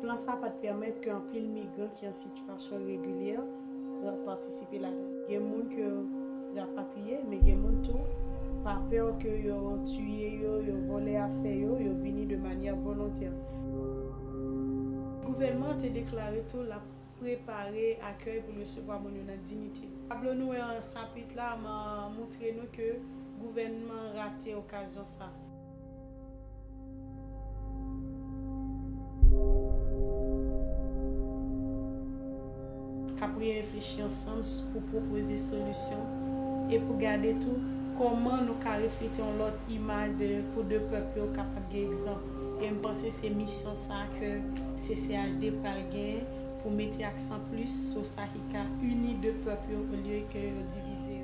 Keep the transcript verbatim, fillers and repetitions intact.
Plan sa pa t pèmèt ke anpil migran ki an sitiyasyon iregilyè patisipe ladan. Gen moun ke rapatriye, men gen moun tou, pa pè ke yo tiye yo, yo vòlè afè yo, yo vini de manyè volontè. Gouvènman an te deklare tou l ap prepare akèy pou l resevwa moun yo nan diyite. Tablo nou wè an sapit la moutre nou ke gouvènman an rate okazyon sa. K ap reflechi ansanm pou pwopoze solisyon e pou gade tou kòman nou ka reflete yon lòt imaj de, pou de pèp yo kapab gen egzanp. E m panse se misyon sa ke C C H D pral genyen pou mete aksan plis sou sa ki ka ini de pèp yo olye ke yo divize.